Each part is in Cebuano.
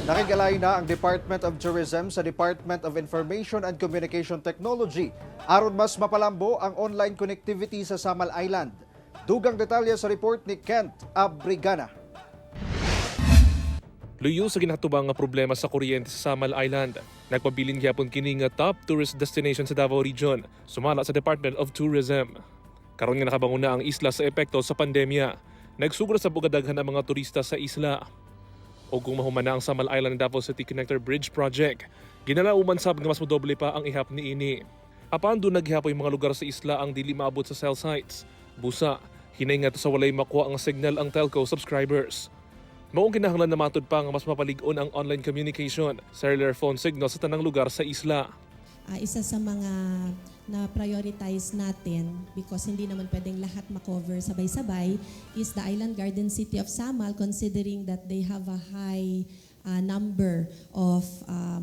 Nakig-alay na ang Department of Tourism sa Department of Information and Communication Technology aron mas mapalambo ang online connectivity sa Samal Island. Dugang detalye sa report ni Kent Abrigana. Luyo sa ginatubang nga problema sa kuryente sa Samal Island. Nagpabilin gyapon kini nga top tourist destination sa Davao Region, sumala sa Department of Tourism. Karon nga nakabangon na ang isla sa epekto sa pandemya. Nagsugod sa bugadaghan ang mga turista sa isla. O kung mahuman na ang Samal Island Davao City Connector Bridge Project, ginalauman sab nga mas modoble pa ang ihap niini. Apan duna gihapoy mga lugar sa isla ang dili maabot sa cell sites. Busa, hinay nga to sa walay makuha ang signal ang telco subscribers. Maong kinahanglan na matud pa nga mas mapalig-on ang online communication, cellular phone signal sa tanang lugar sa isla. Isa sa mga na-prioritize natin, because hindi naman pwedeng lahat makover sabay-sabay, is the Island Garden City of Samal, considering that they have a high number of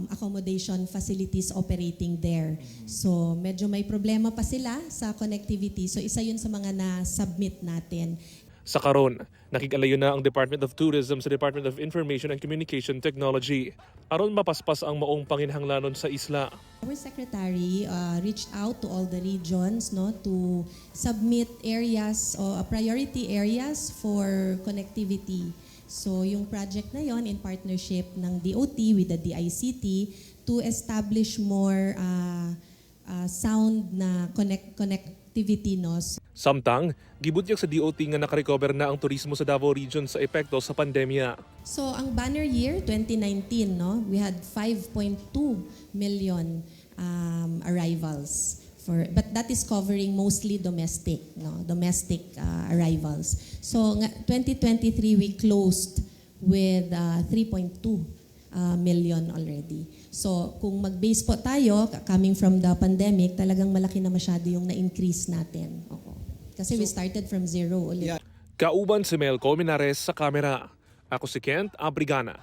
accommodation facilities operating there. So medyo may problema pa sila sa connectivity. So isa yun sa mga na-submit natin. Sa karon, nakig-alayon na ang Department of Tourism sa Department of Information and Communication Technology aron mapaspas ang maong panginhanglanon sa isla. Our secretary reached out to all the regions, no, to submit areas o priority areas for connectivity. So yung project na yon in partnership ng DOT with the DICT to establish more sound na connectivity, no. Samtang, gibutyag sa DOT nga nakarecover na ang turismo sa Davao Region sa epekto sa pandemya. So ang banner year 2019, no, we had 5.2 million arrivals for, but that is covering mostly domestic, no, domestic arrivals. So nga, 2023, we closed with 3.2 million already. So kung mag-base po tayo coming from the pandemic, talagang malaki na masyado yung na-increase natin. Oo. Kasi we started from zero ulit. Kauban si Mel Colmenares sa kamera. Ako si Kent Abrigana.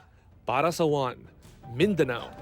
Para sa One, Mindanao.